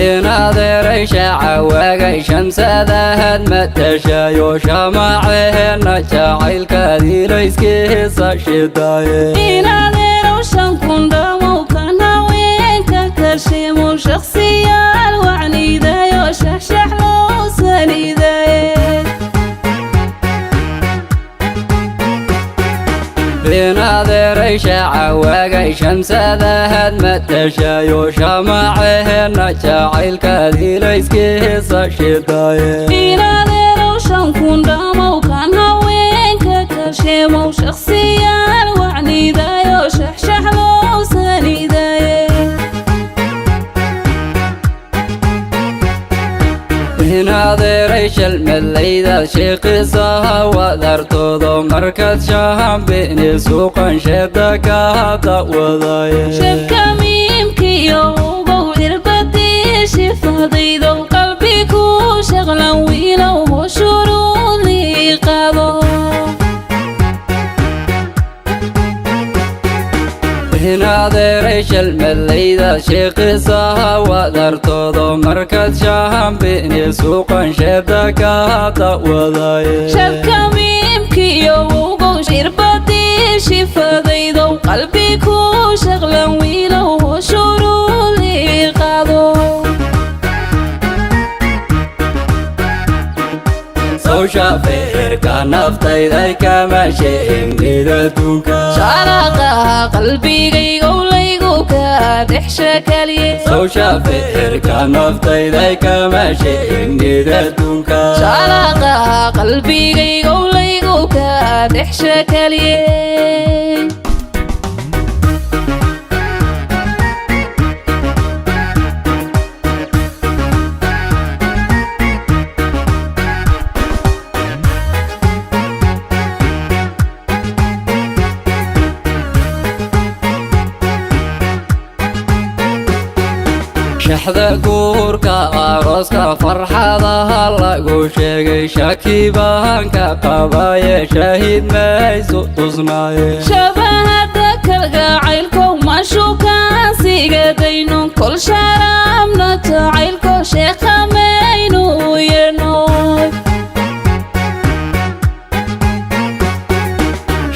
Inadeeray shaaca waagay shamsadahad matashayo shamaceena jacaylkaadiilayskiisa shidaaye. Inadeerow shankundhamow kan haweenka kasheemo shakhsiyaal wacniidayo shaxshax loo sanidaye. Inadeeray shaaca waagay shamsadahad matashayo shamaceena jacaylkaadiilayskiisa shidaaye. Inadeerow shankundhamow kan haweenka kasheemow shakhsiyaal wacniidayo shaxshax loo sanidaye. Inadeeray shalmadlaydaad sheeqisaha wadartoodo markaad shahanbini suuqan sheeda ka hada wadaye. Shabka miimkiyo ugow cirbadii shifadaydow qalbi ku shaqlan wiilow hoshuruud lii qabo. Inadeeray shalmadlaydaad sheeqisaha wadartoodo markaad shahanbini suuqan sheeda ka hada wadaye. Shabka miimkiyo ugow cirbadii shifadaydow qalbi ku shaqlan wiilow hoshuruud lii qabo. Sawsha feerka naftayday kama sheegid adduunka. Sharaqaha qalbigaygow laygu ka dhex shakaliye. Sawsha feerka naftayday kama sheegid adduunka. Sharaqaha qalbigaygow laygu ka dhex shakaliye. Shaxda guurka arooska farxadaha lagu sheegay shaki baan ka qabaye, shaahid maysu tusnaaye. Shabahada kalgacaylkow mashukaansigadayno kol sharaabna jacaylko sheekhamaynu yeedhno.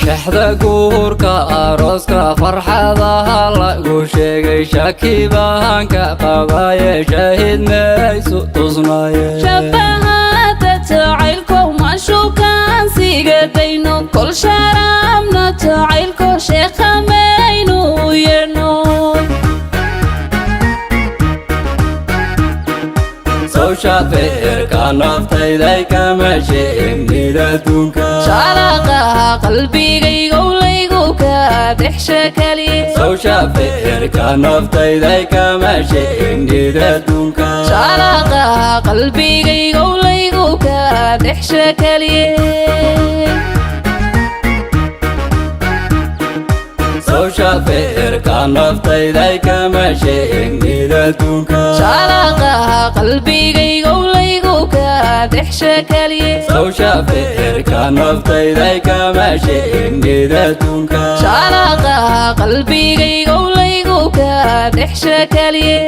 Shaxda guurka arooska farxadaha lagu sheegay shaki baan ka qabaye, shaahid maysu tusnaaye. Shabahada jacaylkow mashukaansigadayno kol sharaabna jacaylko sheekhamaynu yeedhno. Sawsha feerka naftayday kama sheegid adduunka. Sharaqaha qalbigaygow laygu ka dhex shakaliye. Sawsha feerka naftayday kama sheegid adduunka. Sharaqaha qalbigaygow laygu ka dhex shakaliye. Sawsha feerka naftayday kama sheegid adduunka. Sharaqaha qalbigaygow laygu ka dhex shakaliye. Sawsha feerka naftayday kama sheegid adduunka. Sharaqaha qalbigaygow laygu ka dhex shakaliye.